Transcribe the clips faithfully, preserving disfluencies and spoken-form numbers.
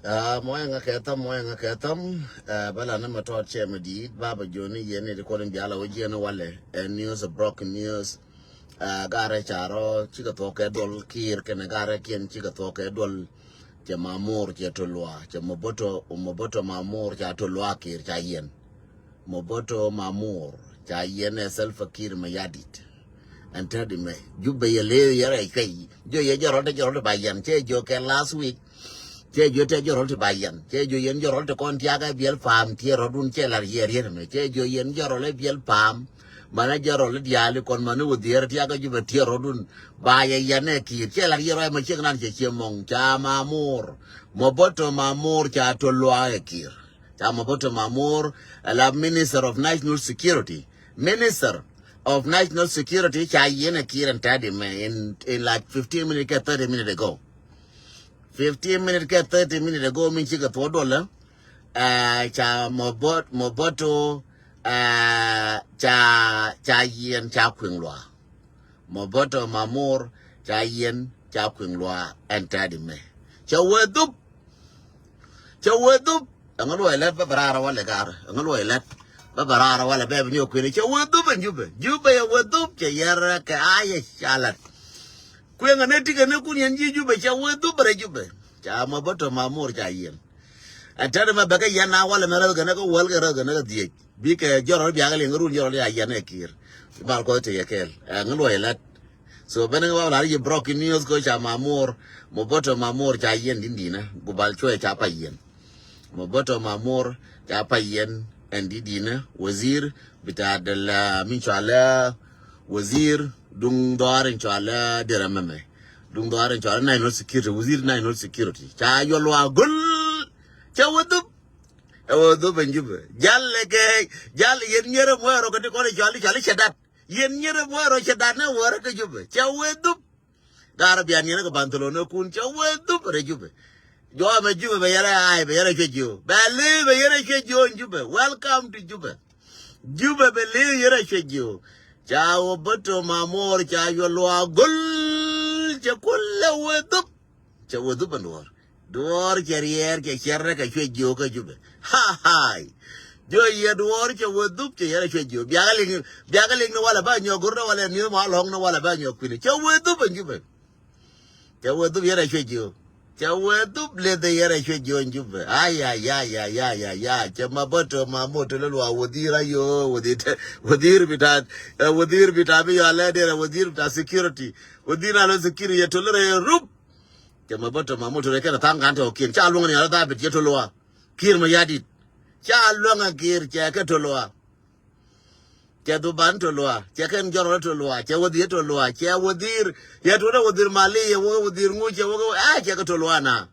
Aa, muɔ̱yɛ ŋa kɛ tham, muɔ̱yɛ ŋa kɛ tham. Aa, bä la ni mɛ tɔɔt cɛ mɛ di̱i̱t, ba bä jiɔni yɛn ni ti kɔn in biala wä jiɛn walɛ. Ɛ news, ɛ broken news. Aa, garɛ ca rɔ cikɛ thuɔk kɛ duɔl Kiir kɛnɛ garɛ kiɛn cikɛ thuɔk kɛ duɔl. Cɛ Mamur cɛ Tolua, cɛ Moboto, Moboto Mamur ca Tolua Kiir ca yɛn. Moboto Mamur ca yɛn ɛ Salva Kiir Mayardit. Ɛn te di mɛ Jubɛ yɛ lee yɛ rɛ cuɛy. Jiɔ yɛ jɛ rɔl te jɛ rɔl te ba yɛn cɛ jiɔ kɛ last week. Cɛ jiɔ te jɛ rɔl te ba yɛn cɛ jiɔ yɛn jɛ rɔl te kɔn tiakä biɛl paam tiɛ rɔdun cɛ lar yɛ riet mɛ cɛ jiɔ yɛn jɛ rɔl ɛ biɛl paam. Manɛ jɛ rɔl ɛ diaali kɔn manɛ wä dhier tiakä Jubɛ tiɛ rɔdun. Ba yɛ yɛn ɛ Kiir cɛ lar yɛ rɔl mɛ ciek nan cɛ ciɛ mɔŋ ca Mamur. Moboto Mamur ca Tolua ɛ Kiir. Ca Moboto Mamur, ɛ la Minister of National Security. Minister of National Security ca yɛn ɛ Kiir ɛn tadi mɛ in, in like fifteen minutes kɛ thirty minutes ago. Fifteen minutes kɛ thirty minutes ago min cikɛ thuɔk duɔlɛ. Ɛ, ca Mobot, Moboto, ɛ, ca, ca yɛn ca kuiŋ luaa. Moboto Mamur ca yɛn ca kuiŋ luaa ɛn tadi mɛ. Cɛ wee dhup. Cɛ wee dhup. Ɛŋä luɔi lɛt bä bɛ raar walɛ gar. Ɛŋä luɔi lɛt bä bɛ raar walɛ bɛ bɛ nyɔk kui̱n. Cɛ wee dhup ɛn Jubɛ. Jubɛ yɛ wee dhup cɛ yɛr kɛ a yɛ ca lat. Kueŋä ni tikɛ ni kun yɛn ji̱ Jubɛ cɛ wee dhup rɛ Jubɛ. Ca Moboto Mamur ca yɛn. Ɛn tadi mɛ bɛ kɛ yɛn na walɛ mɛ rɛth kɛ ni kɛ wäl kɛ rɛth kɛ ni kɛ dhiec. Bikɛ jɔrɔl biakɛ liŋ run jɔrɔl ya yɛn ɛ Kiir. Mal kɔc te yɛ kɛɛl. Ɛŋä luɔi lɛt. So bene ŋa ba lar yi broken news ko ca Mamur, Moboto Mamur ca yɛn din dinä, gubal cuɛ ca pa yɛn. Moboto Mamur ca pa yɛn ɛn din dinä, wazir bita dala min cualɛ wazir duŋ dhɔar in cualɛ dira mɛmɛ. Duŋ dhɔar in cualɛ national security, wazir national security. Ca yɔl wa gul, ca wä dhup. Ɛ wä dhup ɛn Jubɛ. Jal lɛ kɛ, jal yɛn nyerɛ muɛ rɔ kɛ ti kɔn in cualɛ, cualɛ cɛ dat. Yɛn nyerɛ muɔrɔ cɛ danɛ wärä kä Jubɛ. Cɛ wee dhup. Garɛ bian yɛn kɛ Banthilon ɛ kun cɛ wee dhup rɛ Jubɛ. Jɔamɛ Jubɛ bɛ yɛrɛ ay bɛ yɛrɛ cuɛ jiö. Bɛ lee bɛ yɛrɛ cuɛ jiö in Jubɛ. Welcome to Jubɛ. Jubɛ bɛ lee yɛrɛ cuɛ jiö. Ca wä bä to Mamur ca yuɔ luaak gol. Cɛ kulɛ wee dhup. Cɛ wä dhup ɛn duɔ̱ɔ̱r. Duɔ̱ɔ̱r cɛ riɛɛr cɛ cɛr rɛ kɛ cuɛ jiök kä Jubɛ. Ha hai. Jiɔ yɛ duɔ̱ɔ̱r cɛ wä dhup cɛ yɛrɛ cuɛ jiök. Biakä lik ni, biakä lik ni walɛ ba nyɔk go̱r ni walɛ ni ma lɔ̱ŋ ni walɛ ba nyɔk kui̱ni. Cɛ wä dhup ɛn Jubɛ. Cɛ wä dhup yɛrɛ cuɛ jiök. Cɛ wä dhup leth yɛrɛ cuɛ jiök ɛn Jubɛ. Ay ay ay ay ay ay ay. Cɛ ma bä to ma mot to lɛ luaak wä dhi̱i̱r ayö wä dhi̱i̱r te, wä dhi̱i̱r bitaat, wä dhi̱i̱r bitaat bi yɔ alɛ derɛ wä dhi̱i̱r bitaat security. Wä dhi̱i̱r na lɛ security yɛ to lɛ rɛ rup. Cɛ mɛ bä tɔ ma motor kɛn a thaŋ kan tɔ kiɛn ca luäŋ ni a rɔ dhabit cɛ tɔ lua. Kiir mɛ yadit ca luäŋ a kiir cɛ kɛ tɔ lua. Cɛ dhuban tɔ lua cɛ kɛn jɔrɔ tɔ lua cɛ wädhiɛ tɔ lua cɛ wädhiir yɛ tuɔdɛ wädhiir mali yɛ wä wädhiir ŋu cɛ wä a cɛ kɛ tɔ lua na.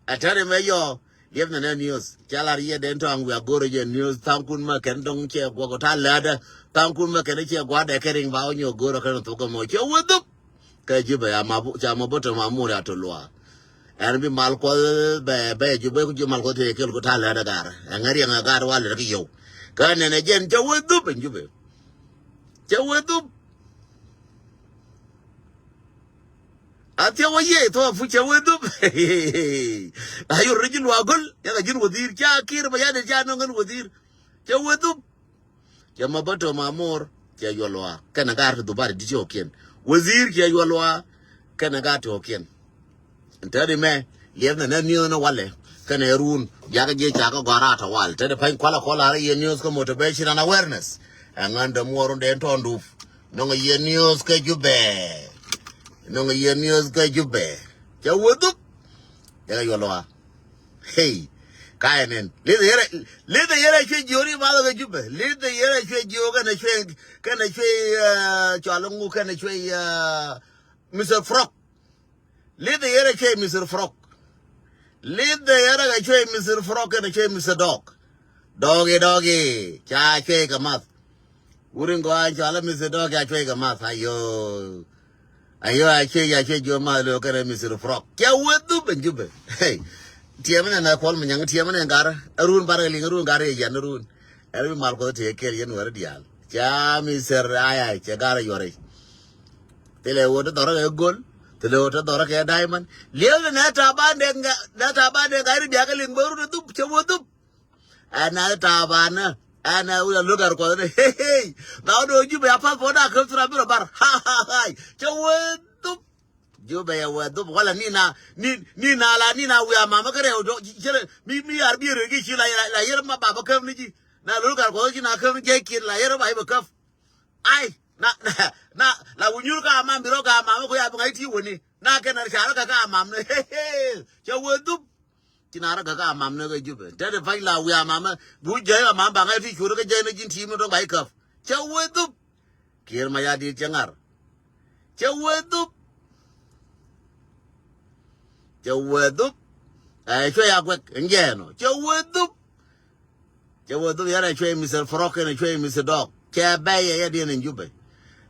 A tɛri mɛ yɔ liɛp nɛ nɛ news ca lar yɛ den tɔ aŋ wiak go̱rɛ jɛ news thaŋkun mɛ kɛn dɔŋ cɛ guak ta lɛdɛ thaŋkun mɛ kɛn cɛ guak dɛ kɛ riŋ ba wä nyɔ go̱rɛ kɛn thok kɛ mɔ cɛ wä dhup. Kɛ ji̱ bɛ ya ma ca ma bä tɔ ma mur ya tɔ luaak. Ɛn bi mal kuɔth bɛ bɛ ji̱ bɛ ku ji̱ mal kuɔth tëë kel ku ta̱a̱ lɛt ɛ gar. Ɛ ŋäri ɛŋ ɛ gar wa lɛt kä yio̱w. Kä nɛn ɛ jɛn cɛ wee dhup ɛn ji̱ bɛ. Cɛ wee dhup. A thiɛ wä yiëë thok a puc cɛ wee dhup. A yor ri ji̱ luaak göl. Yɛ kɛ ji̱n wädhiir ca kiir bɛ ya dee ca nɔŋ ɣän wädhiir. Cɛ wee dhup. Cɛ ma bä tɔ ma mor cɛ yuɔl wa kɛnɛ gaat ti dhubari di ti ɔkiɛn. Wazir cɛ yuɔl wa kɛnɛ gaat ti ɔkiɛn. Tɛri mɛ liɛp nɛ nɛ niöth ni walɛ kɛnɛ run jakä jiɛ ca kä gɔra tɔ wal tɛri pany kuala kuala rɛ yɛ news kä motivation and awareness. Ɛŋän dɛ muɔrun dɛ tɔn dup nɔŋ yɛ news kä Jubɛ. Nɔŋ yɛ news kä Jubɛ. Cɛ wä dhup. Cɛ kɛ yuɔl wa. Hey, kayɛ nɛn. Lith yɛrɛ, lith yɛrɛ cuɛ jiö ni math kɛ Jubɛ. Lith yɛrɛ cuɛ jiö kɛnɛ cuɛ, kɛnɛ cuɛ, uh, cual ŋu kɛnɛ cuɛ, uh, Mister Frog. Lith yɛrɛ cuɛ Mister Frog. Lith yɛrɛ kɛ cuɛ Mister Frog kɛnɛ cuɛ Mister Dog. Doggy, doggy. Ca cuɛ kɛ math. Wurin gɔaa in cɔal a Mister Dog ya cuɛy kɛ math ayö. Ayö a cuɛy ya cuɛy jiö math lo kɛnɛ Mister Frog. Cɛ wee dhup in Jubɛ. Hey. Tiɛmɛ nɛ na kuɔl mi nyaŋ tiɛmɛ nɛ gar. Arun bar kɛ liŋ arun gar yɛ yan arun. Ɛn bi mal kuɔth tiɛ kɛl yɛn wɛr diaal. Ca Mister Ayay cɛ gar yuɔri. Thilɛ wä ti dhɔrä kɛ gol. Thilɛ ɣöö te dhɔrä kɛ diamond. Liɛw ni nɛ ta̱a̱ ba dee ŋa, nɛ ta̱a̱ ba dee ŋa ri biakä liŋ bä rut ɛ dhup, cɛ wä dhup. Ɛn nɛ ta̱a̱ ba nɛ, ɛn nɛ wula lo̱k ar kuɔth ni, hey, hey. Ba wä do̱o̱ Jubɛ a passport a käp thura bi rɔ bar. Ha, ha, ha. Cɛ wä dhup. Jubɛ yɛ wä dhup. Wala ni na, ni, ni na la, ni na wiaa mamä kä rɛw dɔ̱, cɛ rɛ, mi, mi ar bi rɛ ki ci la, la, la yɛr ma ba bä käp ni ji̱. Na lo̱k ar kuɔth ci na käp ni jɛ kiɛt la yɛr ba i̱ bä käp. Ai, na, na, na, la winyur ka mam bi rɔ ka mam ko ya bi ŋa̱c ti wä ni. Na kɛn ar ca rɔ ka ka mam ni. He, he, he. Cɛ wä dhup. Ci na rɔ ka ka mam ni kɛ Jubɛ. Te de pa̱ny la wiaa mam, bu jɛ a mam ba ŋa̱c ti cu rɔ kɛ jɛ ni ji̱n ti mi rɔ ba i̱ käp. Cɛ wä dhup. Kiɛr ma ya dit cɛ ŋar. Cɛ wä dhup. Cɛ wä dhup. Ɛ, cuɛ ya guɛk, ɛn jɛ ɛnɔ. Cɛ wä dhup. Cɛ wä dhup yɛn ɛ cuɛ Mister Frog kɛn ɛ cuɛ Mister Dog. Cɛ bɛ yɛ yɛ diɛn ɛn Jubɛ.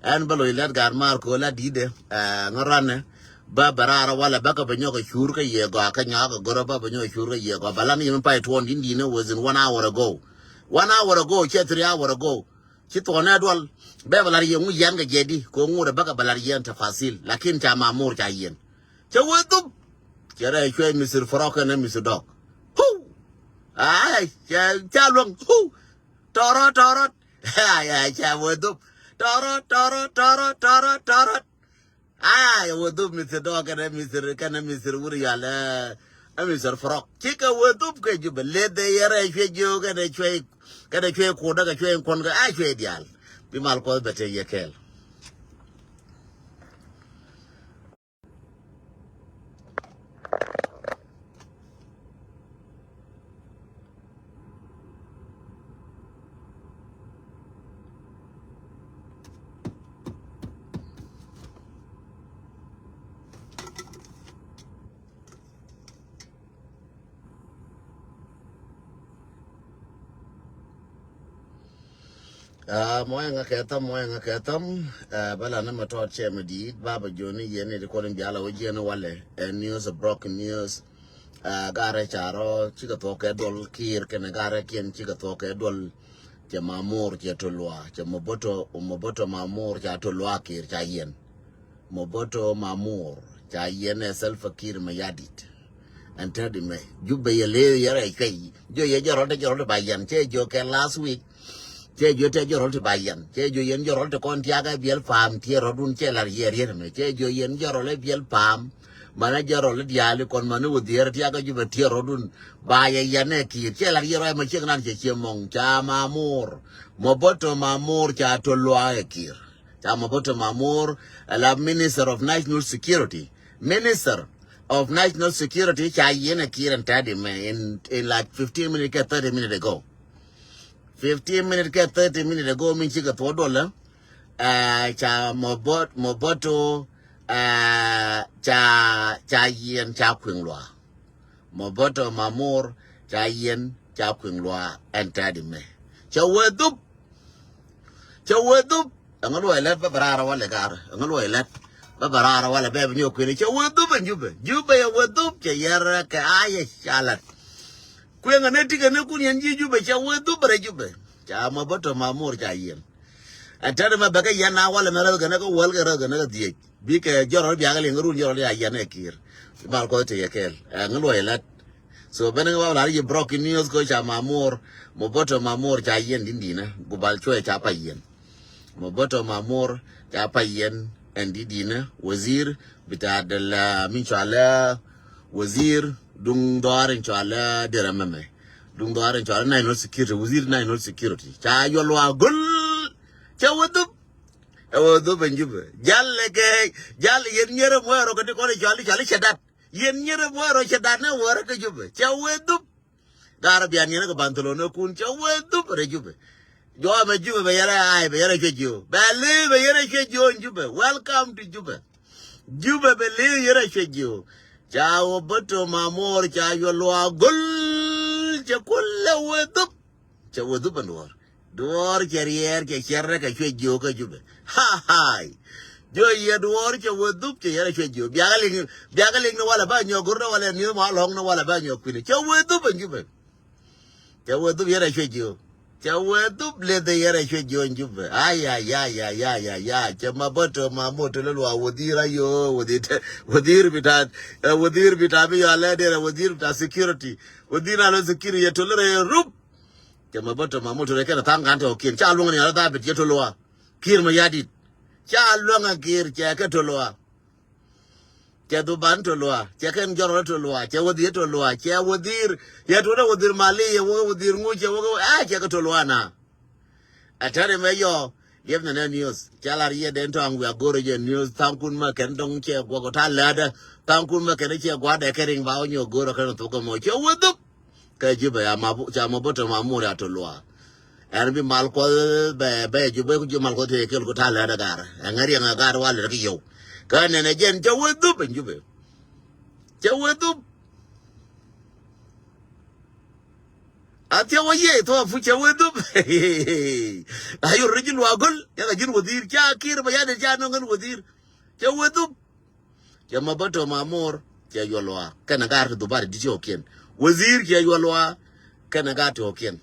Ɛn bä loc lɛt gaat maar ko̱ la di̱t dɛ. Ɛ, ŋä ranɛ. Bä bɛ raar walɛ bä kɛ bɛ nyɔk ɛ cur kä yɛ gɔaa kä nyaak ɛ gör bä bɛ nyɔk ɛ cur kä yɛ gɔaa. Bɛ lan yɛ mi pay tuɔɔn di̱n di̱n ɛ within one hour ago. One hour ago, cɛ three hour ago. Ci thuɔ̱k nɛ duɔl. Bɛ bɛ lar yɛ ŋu yɛn kɛ jɛ di. Kɛ ŋu rɛ bä kɛ bɛ lar yɛn tafasil. Lakin ca ma mor ca yɛn. Cɛ wee dhup. Cɛ rɛ cuɛ Mister Frog kɛnɛ Mister Dog. Hu. Ay, cɛ, ca luäŋ. Hu. Tɔrɔt, tɔrɔt. Ay, ay, cɛ wee dhup. Tɔrɔt, tɔrɔt, tɔrɔt, tɔrɔt, tɔrɔt. Ay, wee dhup Mister Dog kɛnɛ Mister, kɛnɛ Mister Wuri Yal, ɛ, ɛ Mister Frog. Cikɛ wee dhup kɛ Jubɛ. Leth ɛ yɛ rɛ cuɛ jiök kɛnɛ cuɛ, kɛnɛ cuɛ kudä kɛ cuɛ kuɔn kɛ, ay, cuɛ diaal. Bi mal kuɔth bɛ te yɛ kɛɛl. Ah, muɔ̱ɔ̱ŋ ɛ kɛ thäm, muɔ̱ɔ̱ŋ ɛ kɛ thäm. Ah, bä la ni ma tɔɔt cɛ mi di̱i̱t, ba bä jiöni yɛn ni ti kɔn in bial a wä jiɛn walɛ. Ɛ news, ɛ broken news. Ah, garɛ ca rɔ cikɛ thuɔ̱k kɛ duɔl Kiir kɛnɛ garɛ kiɛn cikɛ thuɔ̱k kɛ duɔl. Cɛ Mamur cɛ Tolua, cɛ Moboto, Moboto Mamur ca Tolua Kiir ca yɛn. Moboto Mamur ca yɛn ɛ Salva Kiir Mayardit. Ɛn te di mɛ Jubɛ yɛ lee yɛ rɛ cuɛy. Jiö yɛ jɛ rɔl te jɛ rɔl te ba yɛn, cɛ jiö kɛ last week. Cɛ jiö te jɛ rɔl te ba yɛn, cɛ jiö yɛn jɛ rɔl te kɔn tiakɛ biɛl paam tiɛ rɔdun cɛ lar yɛ riet mɛ, cɛ jiö yɛn jɛ rɔl ɛ biɛl paam. Manɛ jɛ rɔl ɛ diaali kɔn manɛ wä dhier tiakɛ Jubɛ tiɛ rɔdun. Ba yɛ yɛn ɛ Kiir cɛ lar yɛ rɔy mɛ ciek nan cɛ ciɛ mɔŋ ca Mamur. Moboto Mamur ca Tolua ɛ Kiir. Ca Moboto Mamur, ala Minister of National Security. Minister of National Security ca yɛn ɛ Kiir ɛn tadi mɛ in, in like fifteen minutes kɛ thirty minutes ago. Fifteen minutes kɛ thirty minutes ago min cikɛ thuɔ̱k duɔlä. Ɛ, ca Mobot-, Moboto, ɛ, ca, ca yɛn ca kuiŋ luaak. Moboto Mamur ca yɛn ca kuiŋ luaak ɛn tadi mɛ. Cɛ wee dhup. Cɛ wee dhup. Ɛŋä luɔc lät bä bɛ raar walɛ gar. Ɛŋä luɔc lät bä bɛ raar walɛ bɛ bɛ nyɔk kui̱n. Cɛ wee dhup ɛn Jubɛ. Jubɛ yɛ wee dhup cɛ yɛr kɛ a yɛ ca lät. Kueŋä ni tikɛ ni kun yɛn ji̱ Jubɛ cɛ wee dhup rɛ Jubɛ. Ca Moboto Mamur ca yɛn. Ɛ tɛt mɛ bɛ kɛ yɛn na walɛ mɛ rɛth kɛ ni kɛ wäl kɛ rɛth kɛ ni kɛ dhiec. Bikɛ jɔrɔl biakɛ liŋ run jɔrɔl ya yɛn ɛ Kiir. Mal kɔc te yɛ kɛɛl. Ɛ ŋä luɔc lät. So ben ŋä ba lar yi broken news ko ca Mamur. Moboto Mamur ca yɛn din dinä. Gubal cuɛ ca pa yɛn. Moboto Mamur ca pa yɛn ɛn din dinä. Wazir bita dala min cualɛ. Wazir duŋ dhɔar in cualɛ derɛ mɛmɛ. Duŋ dhɔar in cualɛ national security. Wazir national security. Ca yuɔl wa gul. Ca wä dhup. Ɛ wä dhup ɛn Jubɛ. Jal ɛ kɛ, jal yɛn nyerɛ muɔrɔ kɛ ti kɔn i̱ cɔal i̱ cɔal i̱ cɛ dat. Yɛn nyerɛ muɔrɔ cɛ dat ni wä rɛ kɛ Jubɛ. Cɛ wä dhup. Garɛ bian yɛn kɛ Barcelona kun cɛ wä dhup rɛ Jubɛ. Jɔamɛ Jubɛ bɛ yɛrɛ ay bɛ yɛrɛ cuɛ jiö. Bɛ li bɛ yɛrɛ cuɛ jiö ɛn Jubɛ. Welcome to Jubɛ. Jubɛ bɛ li yɛrɛ cuɛ jiö. Ca wä bä to Mamur ca yuɔ luaak gol. Cɛ kulɛ wä dhup. Cɛ wä dhup ɛn duɔ̱ɔ̱r. Duɔ̱ɔ̱r cɛ riɛɛr cɛ cɛr rɛ kɛ cuɛ jiök kä Jubɛ. Ha hai. Jiö yɛ duɔ̱ɔ̱r cɛ wä dhup cɛ yɛrɛ cuɛ jiök. Biakä liŋ, biakä liŋ ni walɛ ba nyɔk go̱r ni walɛ ni ma lɔ̱ŋ ni walɛ ba nyɔk kui̱ni. Cɛ wä dhup ɛn Jubɛ. Cɛ wä dhup yɛrɛ cuɛ jiök. Cɛ wee dhup leth ɛ yɛrɛ cuɛ jiɔny Jubɛ. Ay, ay, ay, ay, ay, ay, ay. Cɛ ma bä tɔ ma mot tɔ lɛ luaak wädhiir ayoo, wädhiir tɛ, wädhiir bita, eh, wädhiir bita mi yɔalɛ derɛ, wädhiir bita security. Wädhiir na lɔ security yɛ tɔ lɛ rɛ rup. Cɛ ma bä tɔ ma mot tɔ lɛ kɛn thaŋ kan tɔ kiɛn. Ca luäŋ ni yɔalɛ thabit yɛ tɔ luaak. Kiir ma yadit. Ca luäŋ a kiir cɛ kɛ tɔ luaak. Cɛ dhuban tɔ luaak, cɛ kɛn jɔrɔl tɔ luaak, cɛ wädhiir tɔ luaak, cɛ wädhiir, cɛ tuɔt ɛ wädhiir mali, cɛ wä wädhiir ŋu, cɛ wä, ah, cɛ kɛ tɔ luaak na. Ɛ tɛri mɛ yɔ, liɛp nɛ nɛ news, ca lar yɛ den tɔŋ wiak go̱rɛ jɛ news, thaŋkun mɛ kɛn dɔŋ cɛ guak ɔ ta lɛɛdɛ, thaŋkun mɛ kɛn cɛ guak dɛ kɛ riŋ ba wä nyɔ go̱rɛ kɛn thok kɛ mɔ, cɛ wä dhup. Kɛ Jubɛ ya ma bu, ca ma bä tɔ ma mur ya tɔ luaak. Ɛn bi mal kuɔth bɛ, bɛ Jubɛ ku ji̱ mal kuɔth tëë kel ku ta̱a̱ lɛt ɛ gar. Ɛŋɛ riɛŋ ɛ gar wa lɛt ki yio̱w. Kä nɛn ɛ jɛn cɛ wee dhup ɛn Jubɛ. Cɛ wee dhup. A thiɛ wä yiëë thuɔɔk fu cɛ wee dhup. A yor ri ji̱ luaak go̱l. Yɛ kɛ ji̱n wädhiir ca kiir bɛ yadɛ ca nɔŋ kɛn wädhiir. Cɛ wee dhup. Cɛ ma bä tɔ ma mor cɛ yuɔl waa kɛnɛ gaat ti dhubat ti ti ɔkiɛn. Wazir cɛ yuɔl waa kɛnɛ gaat ti ɔkiɛn.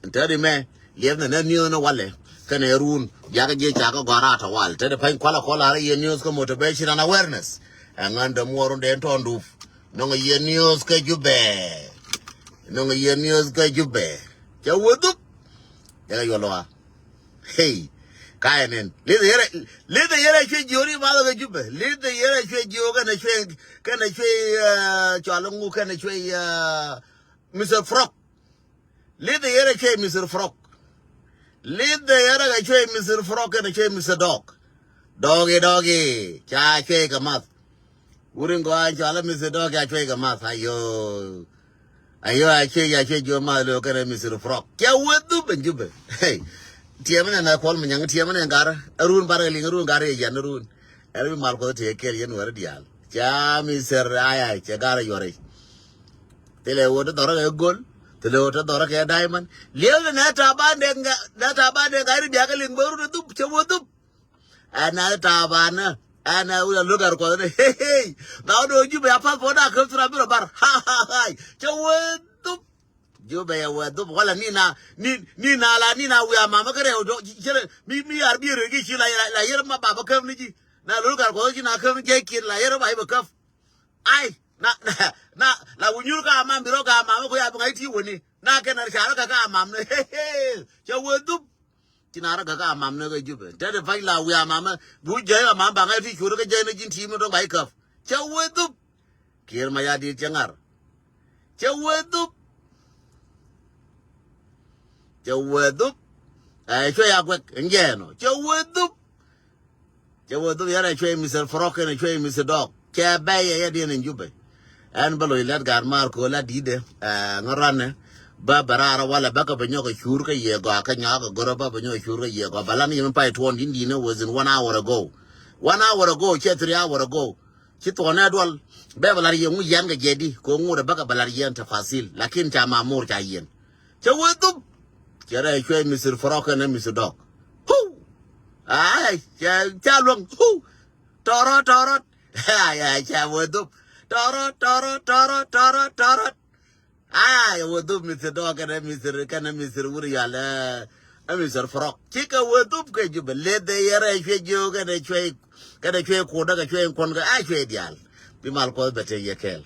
Tɛt imɛ liɛp nɛ nɛ niöth ni walɛ kɛnɛ run biakä jiɛ ca kä gɔ̱a̱r a tɔ wal tɛt ipäny kualɛ kɔl ar iɛ news kä motivation and awareness. Ɛŋän dämuɔr run dee tɔn dup. Nɔŋ iɛ news kä Jubɛ. Nɔŋ iɛ news kä Jubɛ. Cɛ wä dhup. Cɛ kɛ yuɔl waa. Hey, kaɛ nɛn. Lith yɛrɛ, lith yɛrɛ cuɛ jiö ni ma lɔ kɛ Jubɛ. Lith yɛrɛ cuɛ jiö kɛnɛ cuɛ, kɛnɛ cuɛ, uh, cɔal ŋu kɛnɛ cuɛ, uh, Mister Frog. Lith yɛrɛ cuɛ Mister Frog. Lith yɛrɛ kɛ cuɛ Mister Frog kɛnɛ cuɛ Mister Dog. Doggy, doggy. Ca cuɛ kɛ math. Wurin gɔaa in cɔal a Mister Dog ya cuec kɛ math, ayo. Ayo, a cuec, a cuec jiö math lo kɛnɛ Mister Frog. Cɛ wee dhup in Jubɛ. Hey. Tiɛmɛ nɛ na kuɔl mi nyaŋ tiɛmɛ nɛ gar. Arun bar liŋ arun gar yɛ yan arun. Ɛn bi mal kuɔth tëë kɛl yɛn wɛr diaal. Ca Mister Aya cɛ gar a yuɔr ic. Thilɛ wot dhɔrɔ kɛ gold. Thilɛ wot dhɔrɔ kɛ diamond. Liɛl nɛ taban dɛ ŋa, nɛ taban dɛ ŋa ri biakä liŋ bä run dhup, cɛ wee dhup. Ɛn a tabanä. Ɛn a wula lo̱k ar kuɔth ni. Hey, hey. Ba wä do̱ Jubɛ ya path bä wä da käp thura bi rɔ bar. Ha, ha, ha. Cɛ wee dhup. Jubɛ ya wee dhup. Wala ni na, ni, ni na la, ni na wiaa mamä kä rɛw do̱. Cɛ, mi, mi ar bi rɛ ki ci la, la, la yɛr ma ba bä käp ni ji̱. Na lo̱k ar kuɔth ci na käp ni jɛ kiɛn la yɛr ba i̱ bä käp. Ai, na, na, na, la winyur ka mam bi rɔ ka mam ko ya bi ŋa̱c ti wä ni. Na kɛn ar ca rɔ ka ka mam ni. Hey, hey. Cɛ wee dhup. Ci na rɔ gak a mam ni kɛ Jubɛ. Tɛt i̱ pa̱ny la wiaa mamä. Bi wä jɛy a mam baŋɛ ti cuɔt kä jɛy ni ji̱n ti̱i̱m ni tɔ̱ŋ ba i̱ käp. Cɛ wee dhup. Kiɛɛr ma ya di̱i̱t cɛ ŋa̱r. Cɛ wee dhup. Cɛ wee dhup. Ɛ cuɛ ya guɛk in jɛɛn ɔ. Cɛ wee dhup. Cɛ wee dhup yɛn ɛ cuɛ Mister Frog kɛn ɛ cuɛ Mister Dog. Cɛ bɛy ɛ yɛ diɛn in Jubɛ. Ɛn bä loc lɛt gaat maar köö la di̱t dee, eh, ŋä ruanɛ. Bä bɛ raar walɛ bä kɛ bɛ nyɔk ɛ cuur kä yiëë gɔaa kä nyɔak ɛ görä bä bɛ nyɔk ɛ cuur kä yiëë gɔaa. Bɛ lan yɛn pay tuɔɔn di̱n di̱n ɛ within one hour ago. One hour ago, cɛ three hour ago. Ci thuɔɔnɛ duɔl. Bɛ bɛ lar yɛn ŋu yɛn kɛ jɛ di, kɛ ŋu rɛ bä kɛ bɛ lar yɛn tafasil. Lakin ca ma mor ca yɛn. Cɛ wee dhup. Cɛ rɛ cuɛ Mister Frog kɛnɛ Mister Dog. Hu! Ay, ca, ca luäŋ. Hu! Tɔrɔt, tɔrɔt. Ay, ay, ca wee dhup. Tɔrɔt, tɔrɔt, tɔrɔt, tɔrɔt, tɔrɔt. Ay, wee dhup Mister Dog kɛnɛ Mister, kɛnɛ Mister Wuri yal, eh, eh, Mister Frog. Cikɛ wee dhup kɛ Jubɛ. Leth ɛ yɛrɛ cuɛ jiö kɛnɛ cuɛ, kɛnɛ cuɛ kuɔdä kɛ cuɛ kuɔn kɛ, ay, cuɛ diaal. Bi mal kuɔth bɛ te yɛ kɛɛl.